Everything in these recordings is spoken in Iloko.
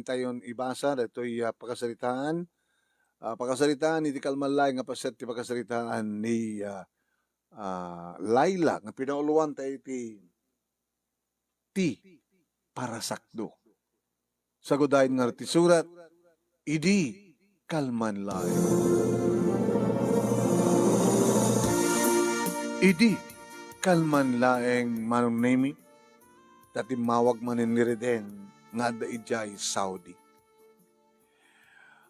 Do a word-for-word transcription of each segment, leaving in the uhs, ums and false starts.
tayon ibasa daytoy, ah, pakasaritaan. Ah, pakasaritaan iti kalman laeng nga paset ti pakasaritaan ni, ah, ah, Laila nga pinauluan tayo iti ti parasakdo. Sagudayen nga ti surat, idi kalman laeng. Idi kalman laeng, Manong Nemi, ta timmawag manen ni Reden nga adda idiay Saudi.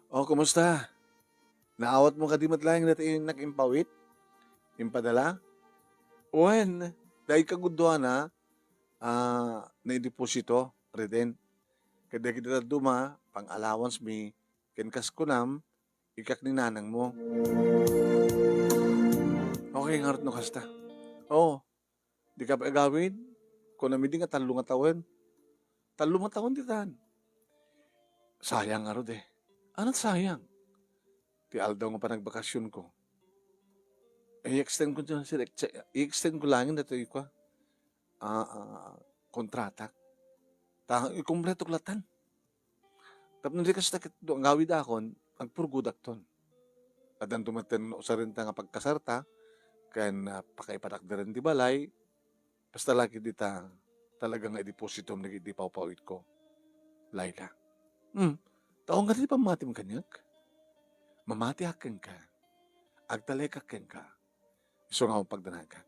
O, kumusta? Naawatmo kadi met laeng daytoy nag-impawit? Impadala? Wen, daydi kagudoana, ah, naideposito, Reden. Ket dagiti dadduma, pang-allowance mi, ken kas kunam, ikkak ni nanangmo. Okay ngarud no kasta. Oo, dika pay agawid? Kunam idi nga tallo nga tawen. Tallo nga tawen ditan. Sayang ngarud eh. Anat sayang? Ti aldaw nga panagbakasionko. I-extend ko dyan, sir. I-extend ko laeng daytoy kua, ah, ah, kontratak. Ta, ikumpletok latan. Tapno di kasta ket no agawidakon, agpurgodakton. Addanto met ten usarenta nga pagkasarta, ken, ah, pakaipatakderen ti balay, basta la ket dita talaga nga idepositom dagiti pawpawitko. Laila. Hmm. Taong nga ti pammatim kaniak? Mamatiak kenka. Agtalekak kenka. Isu nga pagdanagak.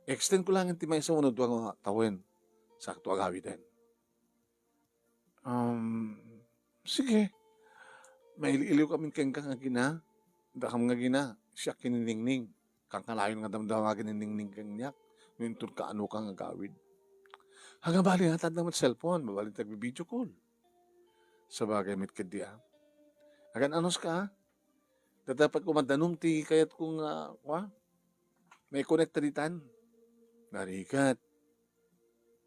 Extend ko laeng ti maysa wenno dua nga tawen. Sakto agawiden. Um, sige. Maili-iliw kami kenka nga gina. Dakam nga gina. Siak ken ni Ningning. Kankanayon nga damdama ken ni Ningning kaniak. No inton kaano ka nga agawid. Ania bali nga tadna met cellphone. Mabalin ti agbi-video call. Sabagay met ketdi, ah. Agan-anos ka, ah. Dapat koma danum ti kayatko nga, wa? Maikonekta ditan. Narigat.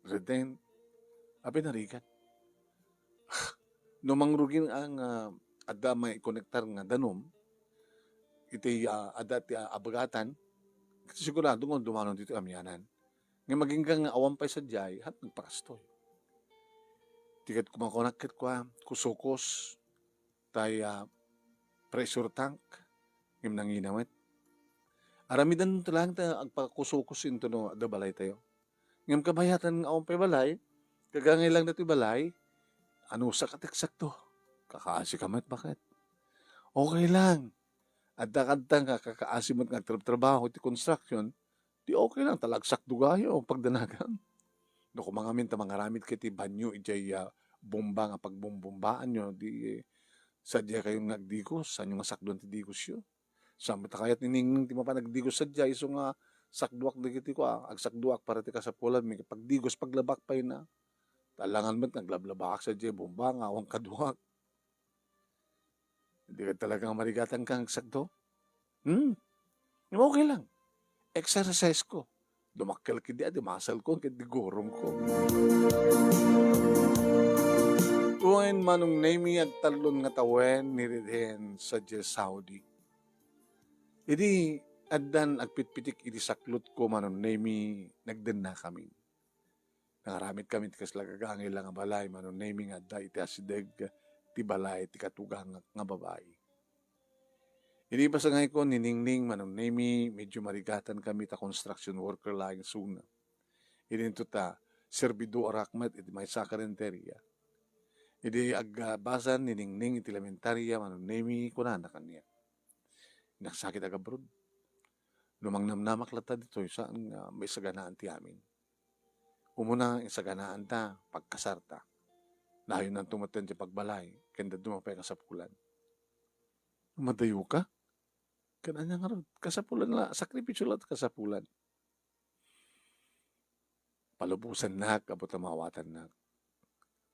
Reden. Apay narigat? No mangrugin ang, ah, adda maikonektar nga danum, iti, ah, adda ti, ah, abagatan, sigurado nga dumanon ditoy amianan. Ngem agingga nga awan pay sadiay, haannak pakastoy. Ti ket kumakunak ket kua, kusukos, tay, ah, pressure tank, ngem nangina met. Aramidenton laeng ta agpakusukos intono adda balaytayo. Ngem kabayatan nga awan pay balay, kagangay lang daytoy balay, anusak a ti agsakto. Kakaasi ka met, baket. Okay lang. Adda kadta nga kakaasi met nga agtrabtrabaho iti construction, di okay lang, ta la agsakdo gayo pagdanagam. No koma ngamin ta mangaramid ket ti banyo idiay, ah, bomba nga pagbombombaan yo, di, eh, sadiay kayo nga agdigos, saan yo nga sakdoan ti digos yo? Saan met a kayat ni Ningning ti mapan agdigos sadiay, isu nga sakdoak dagiti kua, agsakdoak para ti kasapulan, mi pagdigos, paglabak pay na. Ta alangan met nga aglablabaak sadiay bomba nga awan kaduak. Di ka talaga marigatan ka agsakdo? Hmm? Di ba okay lang? Exercise ko. Dumakkel ket di, ah, di muscle ko, ket di gurong ko. Wen, Manong Nemi, agtallon nga tawen ni Reden sadiay Saudi. Idi addan agpitpitik iti saklot ko, Manong Nemi, nagdenna kami. Nangaramid kami ti kasla gagangay la nga balay, Manong Nemi, nga adda iti asideg ti balay ti katugangak nga babai. Idi pasangayko ni Ningning, Manong Nemi, medyo marigatan kami ta construction worker laeng isuna. Idinto ta, serbidorak met iti maysa a karenteria. Idi agbasan ni Ningning iti lamentaria, Manong Nemi, kunana kaniak, "Nagsakit agabroad. No mangnamnamak latta ditoy, saan nga maisaganaan ti amin?" Umuna, insaganaanta, pagkasarta. Nayonnanto metten ti pagbalay, ken dadduma pay kasapulan. Madayo ka? Ken ania ngarud? Kasapulan la, sakripisio la ti kasapulan. Palubosannak, gapu ta maawatannak.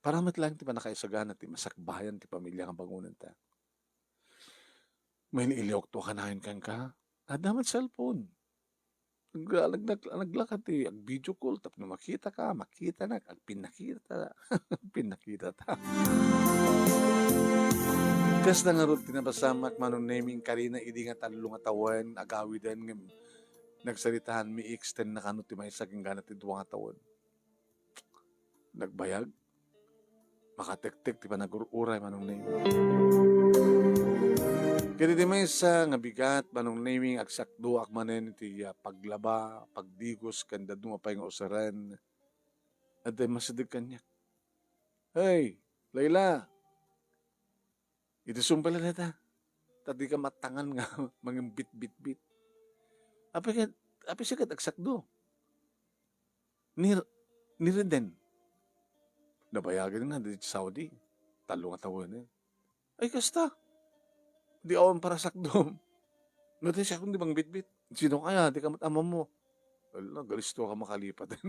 Para met laeng ti pannakaisagana ti masakbayan ti pamilia nga bangonanta. Mailiiliwakto a kanayon kenka. Adda met cellphone. Nag-, nag-, nag-, naglaka ti ag-video call tapno makita ka, makita nak, agpinnakita, agpinnakita ta. Kasta ngarud ti napasamak, Manong Nemi, karina idi nga tallo nga tawen, agawiden ngem nagsaritaanmi, i-extend na kano ti maysa kenggana ti dua nga tawen. Nagbayag. Makatektek ti panagur-uray, Manong Nemi. Ket iti maysa nga bigat, Manong Nemi, agsakdoak manen iti, ah, paglaba, pagdigos, ken dadduma pay nga usaren. Adda immasideg kaniak. "Hey, Layla! Iti sumpay la dayta. Ta dika matangan nga mangimbitbitbit." Apay ket, apay siya ket agsakdo. Ni, ni Reden. Nabayagen nga di Saudi. Tallo nga tawen, eh. Ay, kasta. Di awan parasakdom. No, ti siak ti mangbitbit. Sino kaya? Di ka met amam mo. Ala, galisto ka makalipat.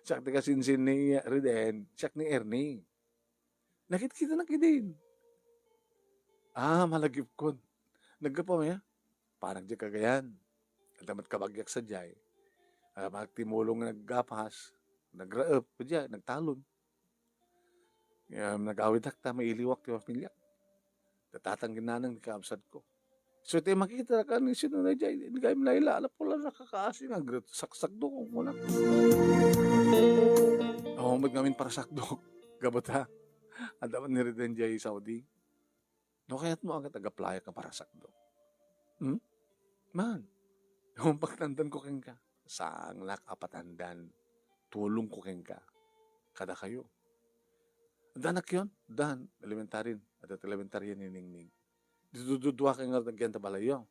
Siak ti kasinsin ni Reden. Siak ni Ernie. Nakitkita na kidin. Ah, malagipkon. Naggapu ya. Panag di Cagayan. Adda met kabagiak sadiay. Ah, magtimulong nga naggapas. Nagraep, kadiay, nagtalon. Ngem nagawidak ta mailiwak ti pamiliak. Tatang ginanang ni kaabsat ko. So, ti makita ka ni sino na jay, ni kay Layla, ala pula nakakaasi nga agret, saksakdo kung kunak. Awan met ngamin parasakdo. Gabat ha. Adda man ni Reden jay Saudi. No, kayat mo agad ag-apply ka parasakdo. Hmm? Man, awan pagtandan ko kenka. Saanglak a patandan. Tulong ko kenka. Kadakayo. Adda anak yon? Dan, elementary. Adda ti elementary ni Ningning. Didududua kay nga agyan ta balayyo.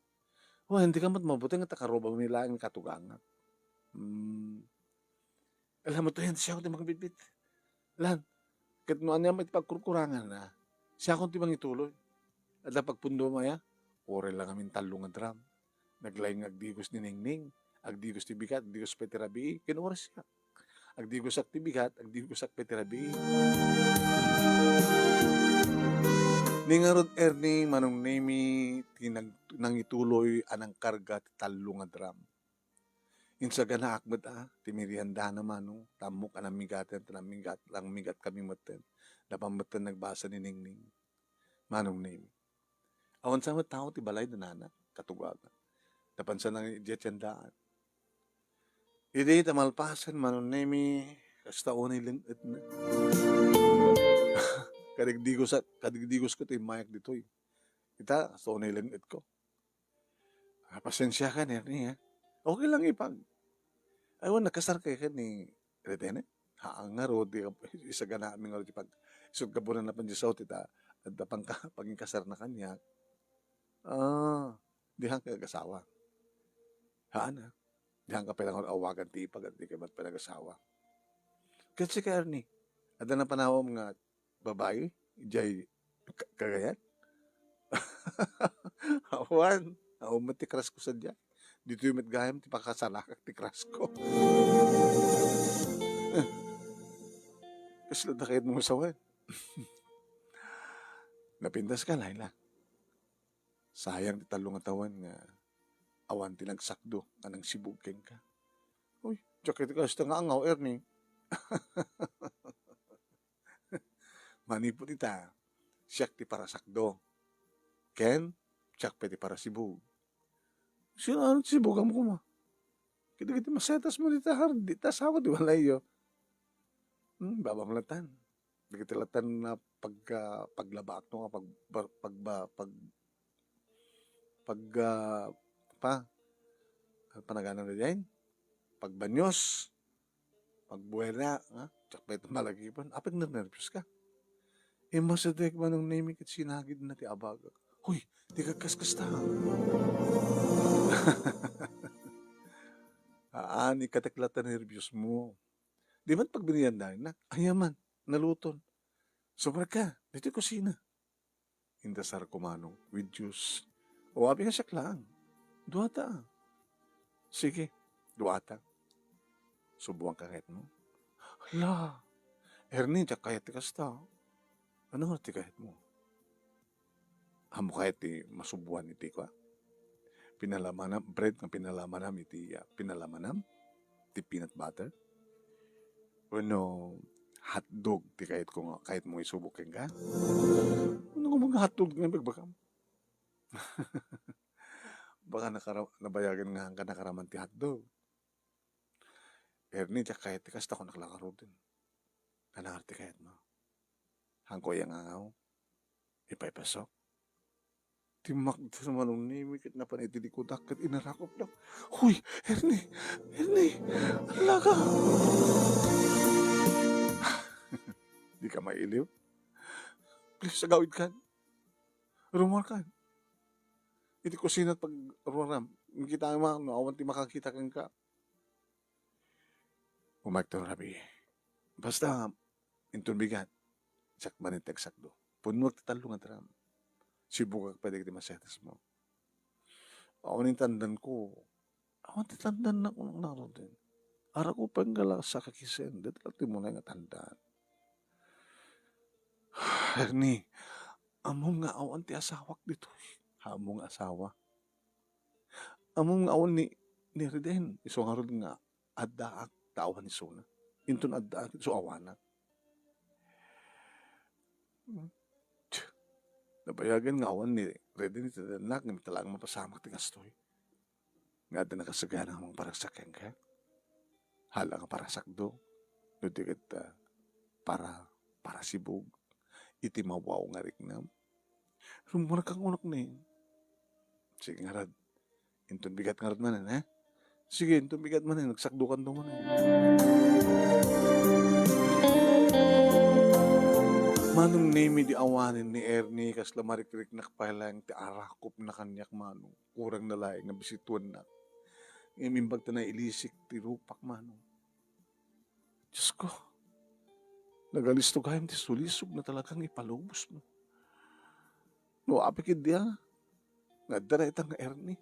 Wen, di ka met mabuti nga ta karuba mi laeng katugangan. Hmm. Alam mo to yan, siya ko ti mangbitbit. Lan, ket no ania met pagkurkurangan na, siya ko ti mangituloy. Adda pagpundo maya, uray lang amin tallo nga drum. Naglaing nga agdigos ni Ningning, agdigos ti bigat, agdigos pay ti rabii, ken uray siak. Agdigosak ti bigat, agdigosak pay ti rabii. Ni ngarud Ernie, Manong Nemi, ti nag-, nangituloy a nangkarga ti tallo nga drum. Insaganaak met a, ti meriendana, Manong, ta ammok a nammigaten, ta nammigat, nammigat kami metten. Napan metten nagbasa ni Ningning. Manong Nemi. Awan sa met tao ti balay da nana, katugagan. Napan sa nang idiay tiendaan. Idi ta malpasen, Manong Nemi, kasta unay leng-etna. Kadigdigos, kadigdigos ko ti immayak ditoy. Ita, kasta unay leng-et ko. Ah, pasensia ka, Ernie, ha? Okay lang ipag-, ay, wen, nakasar kay ken ni Reden, eh? Haan ngarud, di, isagana mi ngarud ipag-, isut' gabunan na pan di sauti ta, adda pangka-, pagingkasar na kaniak. Ah, dihan ka agasawa. Haan, ha? Dihan ka pay lang awagan ti ipag, di ka met pay nagasawa. Ket sika, Ernie, adda napanawam nga babai, idiay Ka-, Cagayan? Awan, awan met ti crush ko sadiay. Ditoy met gayam ti pakasalakak ti crush ko. Kasla da kayat mo sawen? Napintas ka, Layla. Sayang ti tallo nga tawen nga awan ti nagsakdo nga nangsibug kenka. Uy, diak ket kasta nga angaw, Ernie. Manipud ita, siak ti parasakdo. Ken, siak pay ti parasibug. Sino ano ti sibugam koma? Kadagiti masetas mo dita, har-, dita, sako ti balayyo. Hmm, babamlatan. Dagiti latan na pagka-, paglabaak no nga pag-, ba-, pagba-, pag-, pag-, ah, pa-, ano pa nagana na diay? Pagbanyos, pagbuena, ha? Diak pay ita malagipen. Apay nga nernerbios ka? Immasideg, Manong Nemi, ket sinagidna ti abagak. Hoy, di ka kaskasta. Haan, ikatek la ta nerbios mo. Di man pagbinnanna, aya man, naluton. Sumrekka, ditoy kusina. Indasarko, Manong, with juice. O, apay nga siak laeng. Duata. Sige, duata. Subuanka kayatmo. Hala, Ernie, diak kayat ti kasta. Ano nga ti kayatmo? Ammok kayat ti masubuan iti kua? Pinalamanam, bread nga pinalamanam iti, ah, pinalamanam ti peanut butter? Wenno hotdog ti kayatko nga, kayatmo nga isubok kenka? Ano nga mga hotdog nga ibagbagam? Baka nakara-, nabayagen nga ka nakaraman ti hotdog. Ernie, diak kayat ti kasta, kunak la ngaruden. Ano nga ti kayatmo? Pangko ya nga ngaw. Ipaypasok. Timmakder Manong Nemi ket napan iti likudak ket inarakupna. "Huy, Ernie! Ernie! Alaka!" Di ka mailiw? Please, agawid kan. Rumor kan. Iti kusina pag ruaram. Makita ma, no, awan ti makakita kenka. Umayek ton rabii. Basta, inton bigat, siak manen ti agsakdo. Punnoek ti tallo nga drum. Sibugak pay dagiti masetes mo. Awan ti tandanko. Awan ti tandan na kunak na Roden. Arakupen nga la sakakisen, deta ti munay nga tandan. Ernie, ammom nga awan ti asawak ditoy. Ammom nga asawa. Ammom nga awan ni, ni Reden. Isu ngarud nga addaak ta awan isuna. Inton addaak, isu awanak. Hmm. Tch. Nabayagen nga awan ni Reden iti tandannak, ngem talagang mapasamak ti kastoy. Nga adda nakasagana nga mangparagsak kenka. Hala nga parasakdo. No di ket, ah, para, para sibug. Iti mawaw nga riknam. Rummuar ka kunak ni. Sige ngarud. Inton bigat ngarud manen, ha? Sige, inton bigat manen, nagsakdokan to manen. Manong Nemi, di awanen ni Ernie, kasla marikriknak pay laeng ti arakupna kaniak, Manong. Kurang na laeng nga bisituennak. Ngem imbag ta nailisik ti rupak, Manong. Diyos ko, nagalisto gayam ti sulisog na talagang ipalubos mo. No, apay ketdi a, nga adda dayta nga Ernie.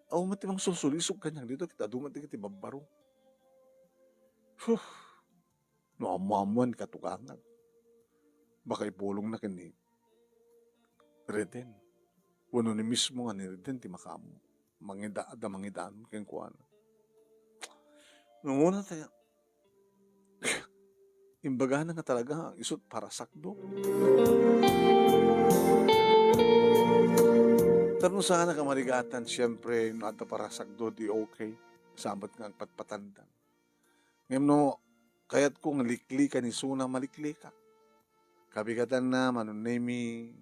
Awan met ti mangsulsulisog kaniak ditoy ket adu met dagiti babbaro. Huh. No ammoammoan ti katugangak, baka ipulongna ken ni Reden. Wenno ni mismo nga ni Reden ti makaammo. Mangida-, adda mangidaanmo kenkuana. No, muna tayo. Imbagana nga talaga, isut parasakdo. Pero no saan a kamarigatan, siyempre, no adda parasakdo, di okay. Saan met nga agpatpatandan. Ngem no kayatko nga liklikan isuna, maliklikak. Kabigatanna, Manong Nemi,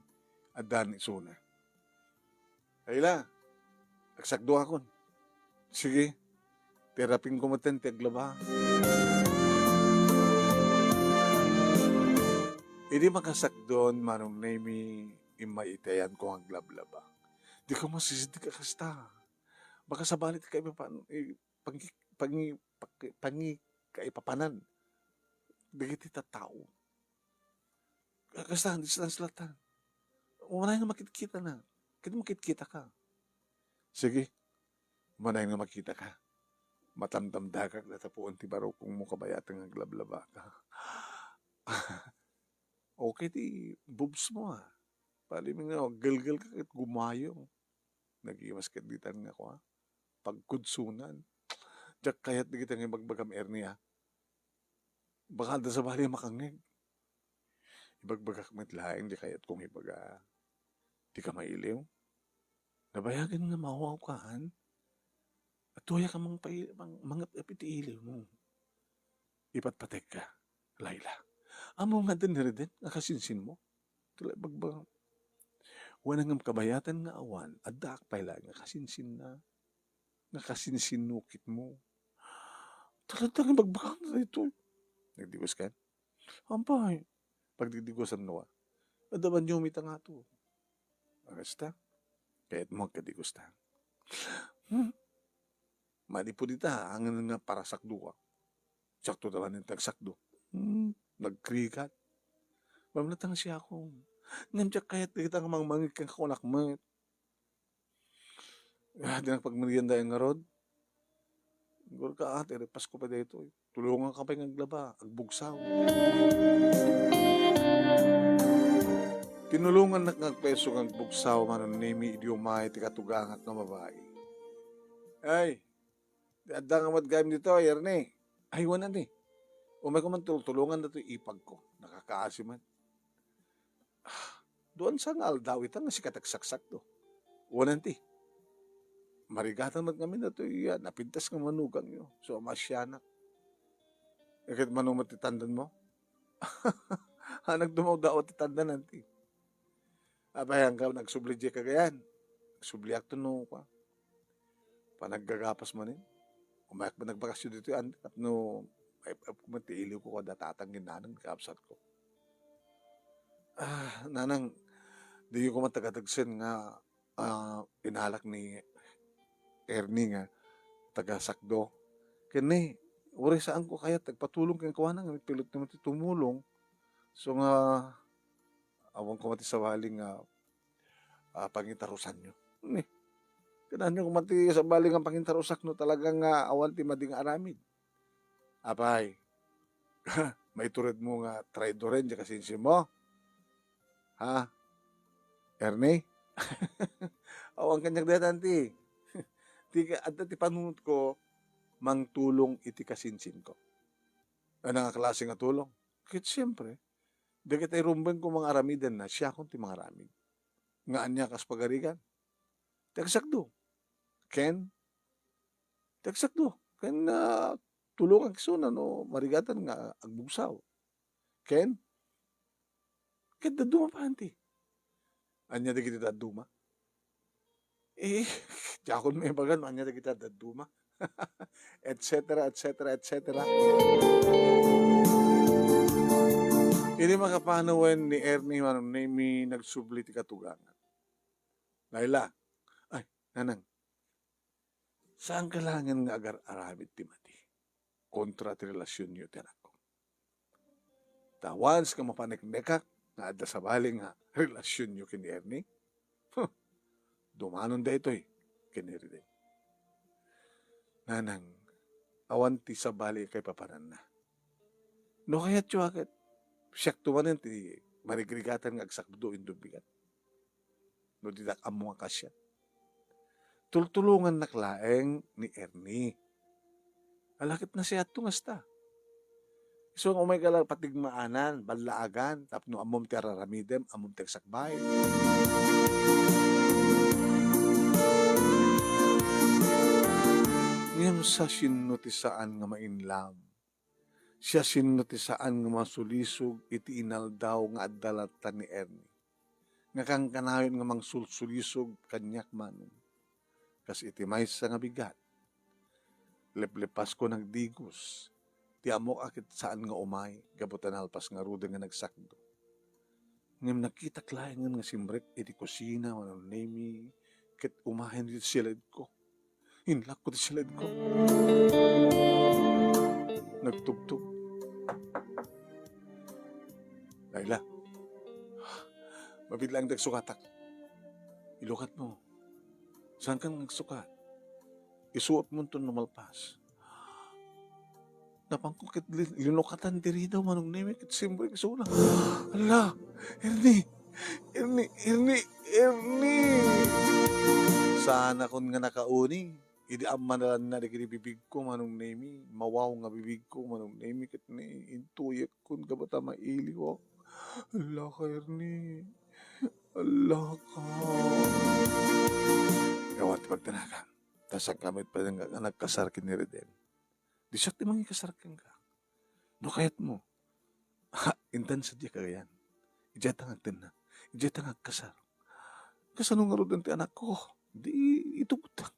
addan isuna. Ayla, agsakdoakon. Sige, ti rapingko metten ti aglaba. Idi makasakdon, Manong Nemi, immay iti ayanko nga aglablaba. Diko masisideg a kasta. Baka sabali ti kaipapan-, i-, pangi-, pangi-, paki-, pangi-, kaipapanan dagiti tattao. Kasta, distance latta. Umanay nga makitkita na. Ket makitkita ka. Sige. Umanay nga makita ka. Matamtamdakak na tapuon ti barukongmo kabayatan nga aglablabaka. Okay ti boobs mo, ah. Pali mi nga, gelgel ka ket gumayo. Nagimas ket ditan nga kua, pagkudsunan. Diak kayat dagiti nga ibagbagam, Ernie, ah. Baka adda sabali a makangngeg. Ibagbagak met laeng ti kayat kong ibaga. Di ka mailiw? Nabayagen nga maawkakan? Adtoyak a mangpai-, mang-, mangep-ep iti iliw mo. Ipatpatek ka, Laila. Ammo nga adda ni Reden nga kasinsin mo? Ito la ibagbagam. Wen ngem kabayatan nga awan, addaak pay laeng nga kasinsinna, nga kasinsinnukit mo. Talaga nga ibagbagam na daytoy. Nagdigos ka? Ampay, pagdigdigosam no, ah. Adda banyo mi tangato. Kasta, kayat mo agkadigos ta. Hmm? Manipud ita, angin nga parasakdo ka. Sakto ta manen ti agsakdo. Hmm, nagkrikat. Mamlatang siya ako. Ngem diak kayat dagita nga mangmangik ken kakunak met. Ah, di nagpagmerienda yan ngarud. Gurka, ah, ti Pasko pa daytoy. Tulongan ka pay nga aglaba, agbugsaw. Tinulongannak nga agpeso nga agbugsaw, Manong Nemi, idi umay ti katugangak nga babai. Ay, di adda nga met gayam ditoy, Ernie. Ay, wen, Ernie. Umayko man tultulongan datoy ipagko. Nakakaasi man. Ah, duan sa nga aldaw ita nga sika ti agsaksak do. Wen, Ernie. Marigatan met ngamin datoy, ah, napintas nga manugangyo. So, masianak. Iket mano met ti tandan mo? Ha, nagdumawdawa ti tanda nanti. Apay, angka nagsubli diay Cagayan. Nagsubliakto no, kua, panaggagapas manen. Umayak man nagbakasyon ditoy, an-, tapno, ay, ay, koma ti iliwko kada tatang ken nanang, kabsatko. Ah, nanang, diyo koma tagadagsen nga, ah, inalak ni Ernie nga taga-Sakdo. Ken ni, uray saanko kayat agpatulong kenkuana nga pilotna met ti tumulong. So nga, awan koma ti sabali nga, ah, pangitarusanyo. Ni, kanayon koma ti sabali nga pangitarusak no talaga nga awan ti madi nga aramid. Apay, maituredmo nga traidoren diay kasinsinmo? Ha? Ernie? Awan kaniak dayta, anti. Ti ka-, adda ti panunotko, mangtulong iti kasinsinko. Ania nga klase nga tulong? Ket siempre, dagiti rumbengko nga aramidenna, siakon ti mangaramid. Nga ania kas pagarigan? Ti agsakdo. Ken, ti agsakdo. Ken, ah, tulongan isuna no marigatan nga agbugsaw. Ken, ket dadduma pay, anti. Ania dagiti dadduma? Eh, diakon maibaga no ania dagiti dadduma. Et cetera, et cetera, et cetera. Idi makapanawen ni Ernie, Manong Nemy, nagsubli ti katugangan. Laila, ay, nanang, saanka laengen nga agar-aramid ti madi kontra ti relasionyo ti anakko. Ta once nga mapaneknekak nga adda sabali nga relasionyo ken ni Ernie, huh, dumanon daytoy ken ni Riden. Nanang, awan ti sabali a kaipapananna. No kayatyo a ket, siakto manen ti marigrigatan nga agsakdo inton bigat. No ditak ammo nga kasian. Tultulongannak laeng ni Ernie. Ala ket nasayaatto nga kasta. Isu nga umayka la patigmaanan, ballaagan, tapno ammom ti ar-aramidem, ammom ti agsakbayan. Ngem siasino ti saan nga mainlam? Siasino ti saan nga masulisog iti inaldaw nga adda latta ni Ernie? Nga kankanayon nga mangsulsulisog kaniak manen. Kas iti maysa nga bigat, leplepasko nagdigos. Ti ammok a ket saan nga umay, gapu ta nalpas ngaruden nga nagsakdo. Ngem nakitak laengen nga simrek iti kusina, Manong Nemy, ket umayen iti siledko. Inlakko ti siledko. Nagtubtob. Laila, mabiit laeng ti agsukatak. Ilukatmo. Saankan nga agsukat? Isuotmonto no malpas. Napanko ket lin-, linukatan ti ridaw, Manong Nemy, ket simrek isuna. Ala, Ernie! Ernie! Ernie! Ernie! Saanakon nga nakauni. Idi ammanalanna dagiti bibigko, Manong Nemy, mawaw nga bibigko, Manong Nemy, ket ni, intuyekkon gapu ta mailiwak. Ala ka, Ernie. Ala ka. Awan ti pagdanagan. Ta saanka met pay nga nagkasar ken ni Reden. Di siak ti mangikasar kenka. No kayatmo, ha, intan sadiay Cagayan. Idiay ta nga agtenna. Idiay ta nga agkasar. Kasano ngaruden ti anakko? Di itugtak.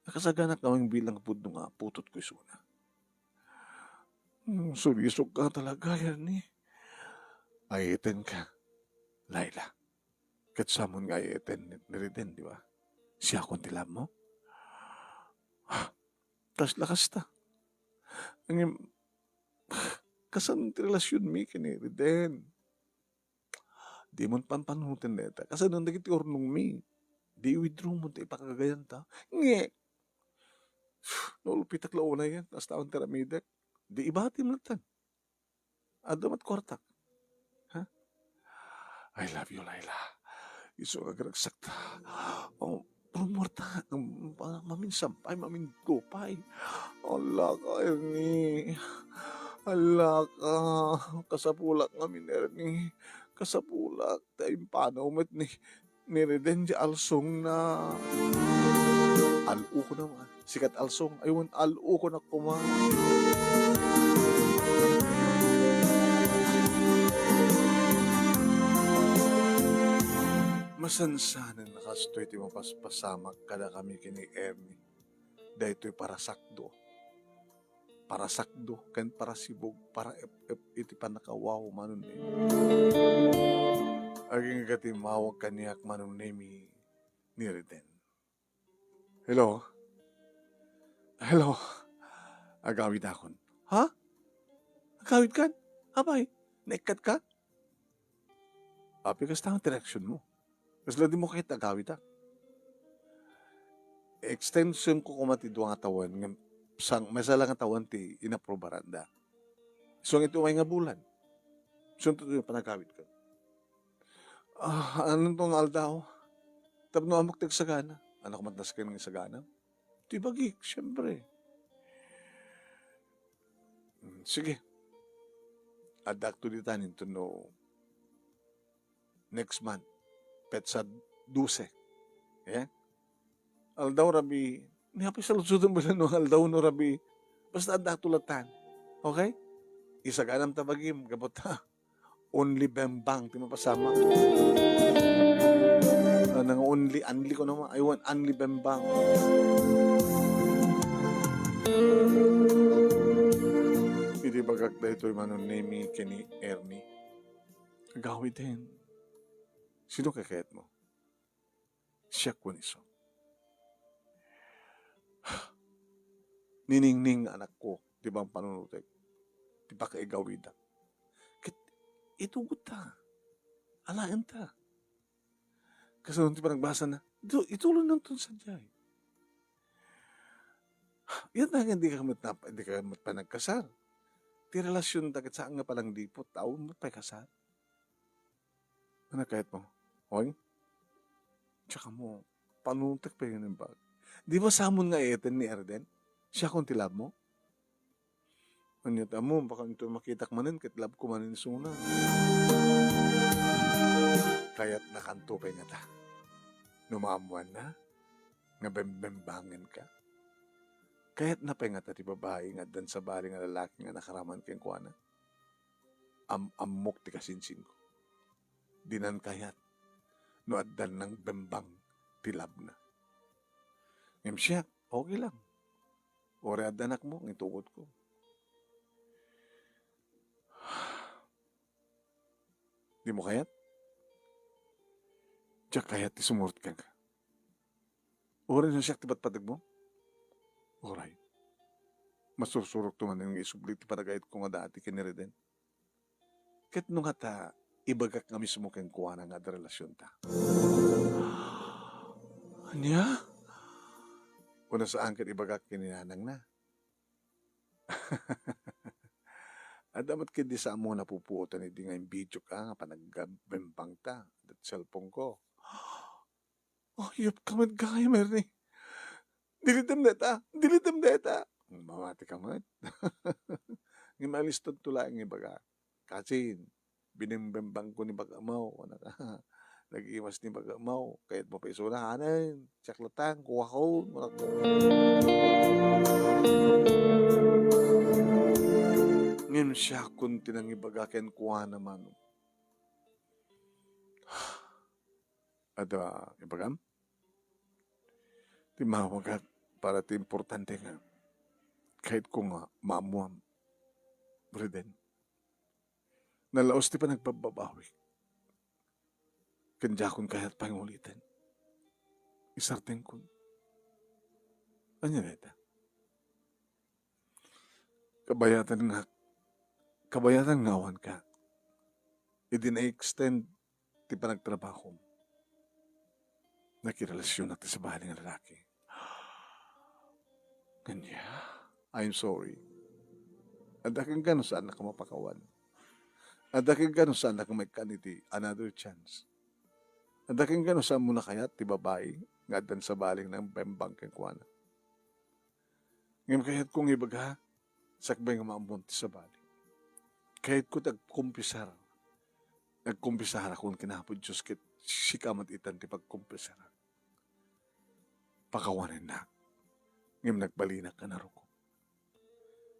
Nakasaganak ngamin bilang pudno nga aputotko isuna. Hmm, sulisogka talaga, Ernie. Ay-ayetenka, Laila. Ket saanmon nga ay-ayeten ni, ni Reden, di ba? Siakon ti labmo. Kasla kasta. Ngem, kasano ti relasionmi ken ni Reden? Dimon panpanunoten dayta. Kasano dagiti urnongmi? Di i-withdraw mo ti ipakagayanta. Nge! Naulpitak la unay ket, kasta ti aramidek. Di ibatim latta. Adda met kuartak. Ha? I love you, Laila. Isu nga agragsakta. Oh, rummuarta, um, pa-, maminsan pay, maminsan pay. Ala ka, Ernie. Ala ka. Kasapulak ngamin, Ernie. Kasapulak. Ta impanaw met ni, ni Reden ti alsongna. Al-o ko naman. Sikat alsong. Aywan, al-o ko na koma. Masansanen a kastoy ti mapaspasamak kadakami ken ni Ernie. Daytoy parasakdo. Parasakdo ken parasibog, para ep-ep iti pannakawaw Manong Nemi. Agingga ti immawag kaniak Manong Nemi ni Reden. Hello? Hello? Agawidakon. Ha? Agawidkan? Apay, naikkatka? Apay, kasta nga ti reaksionmo. Kasla dimo kayat agawidak. Extensionko koma ti dua nga tawen, ngem sang-, maysa la nga tawen ti inaprubaranda. Isu nga iti umay nga bulan. Isunto ti panagawidko. Ah, anonto nga aldaw? Tapno ammok ti agsagana. Anak, matnas ken nga sagana? Ti bagik, siempre. Mm, sige. Addakto ditan inton no next month, petsa dose. Eh? Aldaw rabii, ni apay saludsodem bala no aldaw no rabii. Basta addakto latan. Okay? Isaganam ta bagim, gapu ta only bembang ti mapasamak. Ah, nang only, only ko naman. I want only bembang. Idi bagak daytoy Manong Nemi ken ni Ernie. Agawiden. Sino kakayatmo? Siak wenno isu. Niningning nga anakko, ti bang panunutek, ti pakaigawida. Ket itugotta. Alaenta. Kasano ti panagbasana? Itu-, itulonnanton sadiay. Yan na nga, di ka met nap-, di ka met panagkasar. Ti relasyonta ket saan nga panangdipot, tao met pay kasar. Ano kayatmo? Oy? Tsaka mo, panutek pa yun yung bag. Di ba samon nga eten ni Erden? Siakon ti love mo? Anya ta mo, baka ito makitak manen, ket love ko manen suna. Kayatna kanto pay ngata. No maammuanna, nga bembembangen ka. Kayatna pay ngata ti babai nga addan sabali nga lalaki nga nakaraman kenkuana. Am-ammok ti kasinsinko. Dinan kayat no addan nang bembang ti labna. Ngem siak, okay lang. Uray adda anakmo, nga itugotko. Dimo kayat? Diak kayat ti sumurot kenka. Uray no siak ti patpategmo? Uray. Masursurokto manen nga isubli ti panagayatko nga dati ken ni Reden. Ket no ngata, ibagak nga mismo kenkuana nga adda relasionta. Ania? Kuna saan ket ibagak ken ni nanangna. Adda met ketdi sa ammo napupuotan idi nga imbidiok a nga panagbembangta. Dat cellphone ko. Ayup ka met gayam, Ernie. Dilitem dayta. Dilitem dayta. Mamati ka met. Ngem alistonto laeng nga ibaga. Kasin, binembembangko ni Bagamaw. Nag-imas ni Bagamaw. Kayatmo pay isuna, hanen. Siak latta, kuakon. Ngem siakon ti nangibaga kenkuana, Manong. Adda ibagam? Timmawagak para ti importante nga kayatko nga maammuam, Reden. Nalaus ti panagbabbabawik. Ken diakon kayat panguliten. Isartengkon. Ania dayta? Kabayatan nga, kabayatan nga awanka. Idi na-extend ti panagtrabahom, nakirelasionak ti sabali nga lalaki. Kanya, I'm sorry. Adda kenka no saannak a mapakawan. Adda kenka no saannak a maikkan iti another chance. Adda kenka no saanmo a kayat ti babai nga addan sabali nga nangibembang kenkuana. Ngem kayatko nga ibaga, sakbay nga maammoam ti sabali. Kayatko ti agkumpisar. Agkumpisarakon ken Apo Dios ket sika met itan ti pagkumpisarak. Pakawanennak. Ngem nagbalinak a narukom.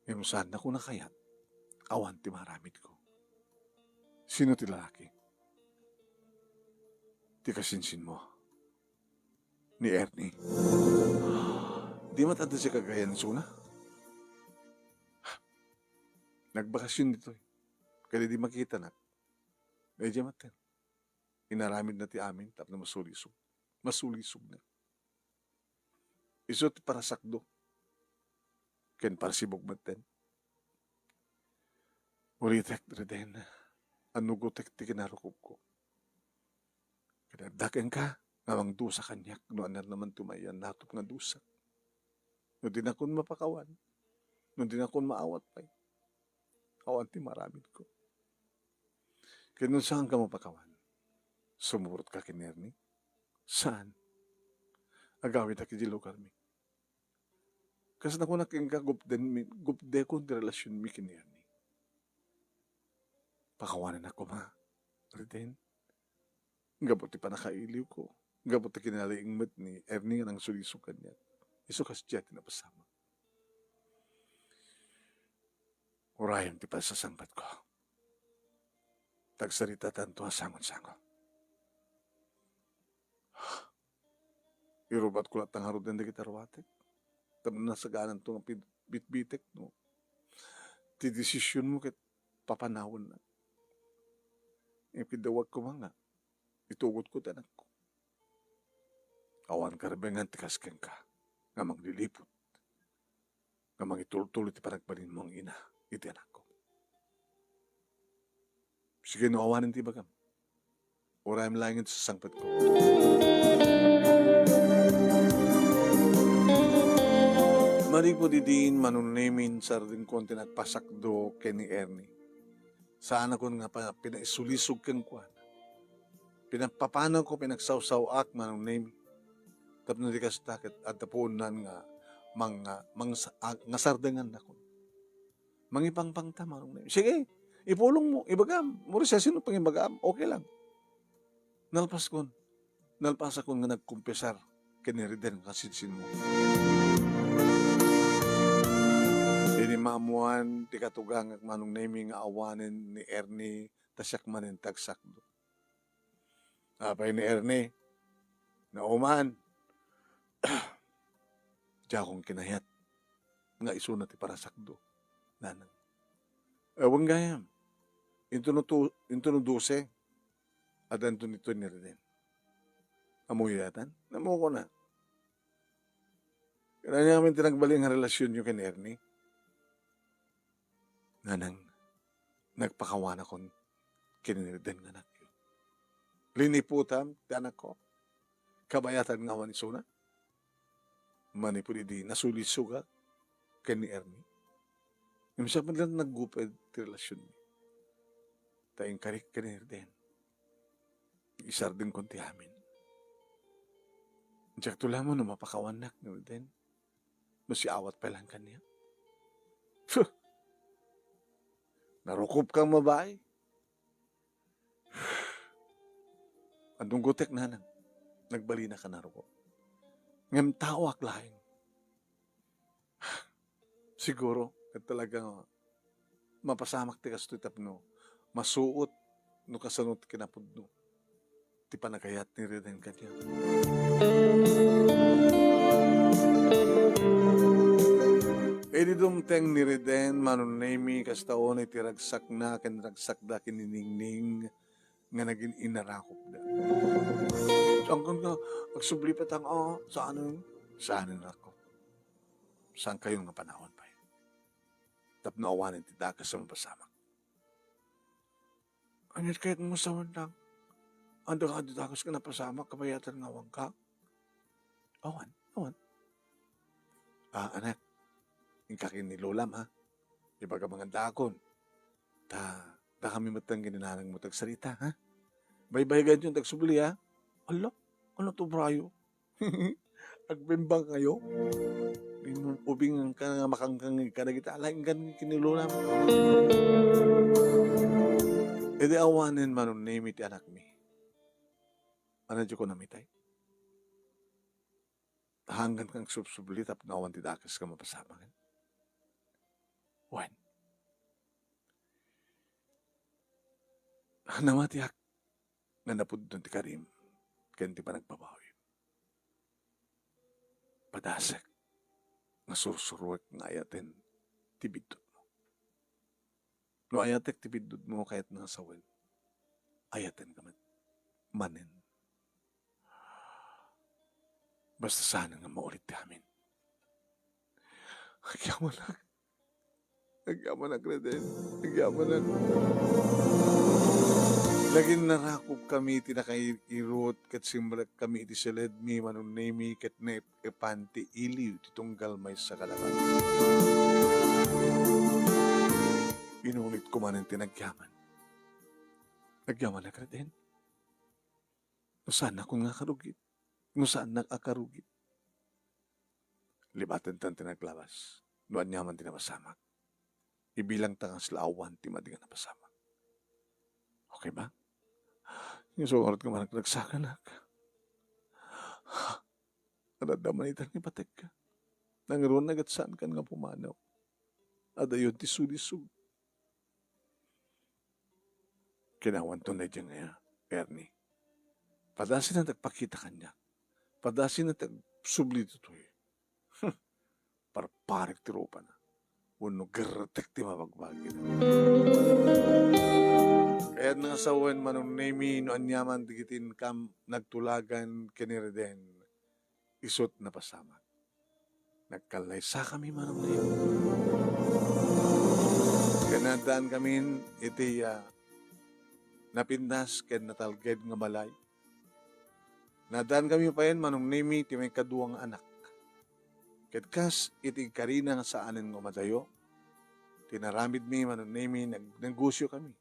Ngem saannako a kayat, awan ti maaramidko. Sino ti lalaki? ti kasinsinmo ni Ernie. Di met adda siak agayan isuna. Nagbakasyon ditoy. Kadi di makitanak. Medyo mater. Inaramidna ti amin tapno masulisog. Masulisogna. Isu ti parasakdo ken parasibug metten. Ulitek, Reden, anugotek ti kinarukobko. Ket adda kenka nga mangdusa kaniak no ania man ti mayan natop nga dusak. No dinakon mapakawan, no dinakon maawat pay, awan ti maaramidko. Ket no saanka mapakawan, sumurotka ken ni Ernie? Saan? Agawidak idiay lugarmi. Kas nakunak kenka, gupden mi, gupdekon ti relasionmi ken ni Ernie. Pakawanennak koma, Reden. Gapu ti pannakailiwko. Gapu ti kinalaing met ni Ernie nga nangsulisog kaniak. Isu kasdiay ti napasamak. Urayem ti pagsasangpetko. Tagsaritatanto a sangon-sango. Irubatko latta ngaruden dagiti ruatek. Tapno nasagananto nga pid-, bitbitek, no? Ti desisionmo ket papanawennak. Ipidawagko man nga itugotko ti anakko. Awan karbengan ti kas kenka nga magliliput, nga mangitultulo ti panagbalinmo nga ina iti anakko. Sige, no awanen ti ibagam, urayem laengen ti sasangpetko. Manipud idin, Manong Nemy, insardengkon ti nagpasakdo ken ni Ernie. Saanakon nga pa-, pinaisulisog kenkuana. Pinapapanawko, pinagsawsaw-ak, Manong Nemy. Tapno di kasta ket adda puonnan nga mang-, nga mangsa-, a-, nga sardengannakon. Mangipangpangta, Manong Nemy. Sige, ipulongmo, ibagam. Mura siasino pangibagam, okay lang. Nalpaskon. Nalpasakon nga nagkumpisar ken ni Reden nga kasinsinmo. Idi maammoan ti katugangak, Manong Nemy, nga awanen ni Ernie, ta siak manen ti agsakdo. Apay ni Ernie, nauman. Diakon kinayat nga isuna ti parasakdo, nanang. Awan gayam. Intono tu-, intono dose, addanto ditoy ni Reden. Ammoyo daytan? Ammokon a. Kailangan amin ti nagbalin nga relasionyo ken Ernie. Nanang, nagpakawanakon ken ni Reden nga anakyo. Liniputam ti anakko. Kabayatan nga awan isuna. Manipud idi nasulisogak ken ni Ernie. Ngem siak met laeng nagguped ti relasionmi. Ta inkarik ken ni Reden. Isardengkon ti amin. Diakto laeng no mapakawannak ni Reden. No siawat pay laeng kaniak. Puh! Narukobkang babai. Anugotek, nanang. Nagbalinaka narukob. Ngem taoak laeng. Siguro, ket talaga nga mapasamak ti kastoy tapno masuot no kasano ti kinapudno ti panagayat ni Reden kaniak. Idi dumteng ni Reden, Manong Nemy, kasta unay ti ragsakna ken ragsakda ken ni Ningning nga nagin-inarakopda. Sangkan nga, agsubli pa tang, "Ah, saanen?" Saanen, rakop. Saankayon nga panawan pay. Tapno awanen ti dakes a mapasamak. Aniat kayatmo sawen lang? Adda kadi dakes nga napasamak, kabayatan nga awanka? Awan, awan. Ah, anak, inka ken ni lolam, ha? Ibagam nga addaakon. Ta, dakami met ken ni nanangmo ti agsarita, ha? Baybayganyon ti agsubli, ha? Ala, ano to, Brayo? Agbimbang kayo? Ubing ka nga makangkang ka dagiti alaen ken ni lolam. Idi awanen, Manong Nemy, ti anakmi. Ania ti kunam itay? Hanggan kang subsubli tapno awan ti dakes nga mapasamak. Wen. Namatiak nga napudno ti karim. ken ti panagbabawi. Padasek nga sursuruek nga ayaten ti biddutmo. No ayatek ti biddutmo, kayatna nga sawen, ayatenka met manen. Basta saan nga maulit ti amin. Agyamanak. Agyamanak, Reden. Agyamanak. Nagin narakop kami ti nakairot ket simrek kami iti siledmi, Manong Nemi, ket naep-epan ti iliw ti tunggal maysa kadakan. Inulit ko manen ti nagyaman. Agyamanak, Reden. No saannakon nga akarugit. No saannak a karugit. Libatenta ti naglabas. No aniaman ti napasamak, ibilangta nga sila awan ti madi nga napasamak. Okay ba? Isu ngarud nga managragsakanak. Adda man ita ni batek. Nangruna ket saankan nga pumanaw. Adayon ti sulisog. Kinawanto na idiay nga, Ernie. Padasina ti agpakita kaniak. Padasina ti agsubli ditoy. Parparek ti rupana. Wenno gertek ti mabagbagina. Kayatna nga sawen, Manong Nemi, no aniaman dagiti inkam nagtulagan ken ni Reden, isut napasamak. Nagkallaysakami, Manong Nemi. Ket naaddaankamin iti, ah, napintas ken natalged nga balay. Naaddaankamin payen, Manong Nemi, ti maikadua nga anak. Ket kas iti inkarina nga saanen nga umadayo, ti naramidmi, Manong Nemi, nagnegosyokami.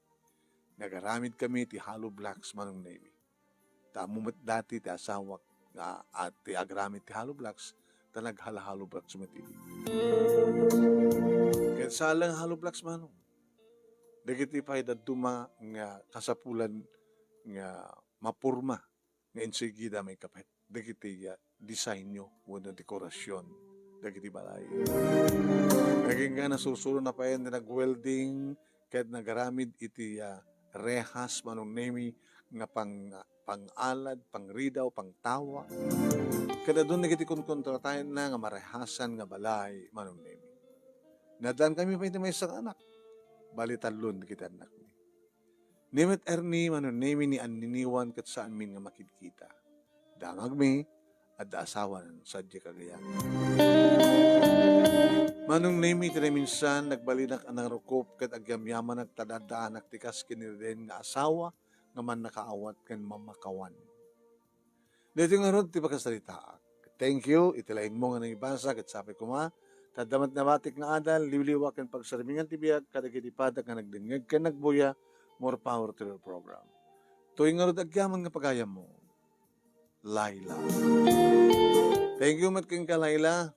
Nagaramidkami ti hollow blocks, Manong Nemi. Ta ammo met dati ti asawak nga, a, ti agramid ti hollow blocks, ta naghala-hollow blocks met idi. Ket saan la nga hollow blocks, Manong. Dagiti pay dadduma nga kasapulan nga maporma nga insigida maikapet dagiti, ah, disaynyo wenno dekorasyon dagiti balay. Agingga nasursurona payen ti nag-welding ket nagaramid iti, ah, rehas, Manong Nemi, nga pang-, pang-alad, pangridaw, pangtawa. Ket adun dagiti kunkontrataenna nga marehasan nga balay, Manong Nemi. Naaddaankamin pay iti maysa nga anak. Bali, tallon dagiti annakmi. Ni met Ernie, Manong Nemi, ni anniniwan ket saanmin nga makidkita. Dangagmi, adda asawan, sadiay kagayan. Manong Nemi, ti naminsan, nagbalinak a narukop ket agyamyamanak ta daddaanak ti kas ken ni Reden nga asawa nga mannakaawat ken mamakawan. Daytoy ngarud ti pakasaritaak. Thank you iti laingmo nga nangibasa ket sapay koma ta adda met nabatik nga adal, liwliwa ken pagsarmingan ti biag kadagiti padak nga nagdengngeg ken nagbuya. More power to your program. Toy ngarud agyaman nga pagayammo, Laila. Thank you met kenka, Laila.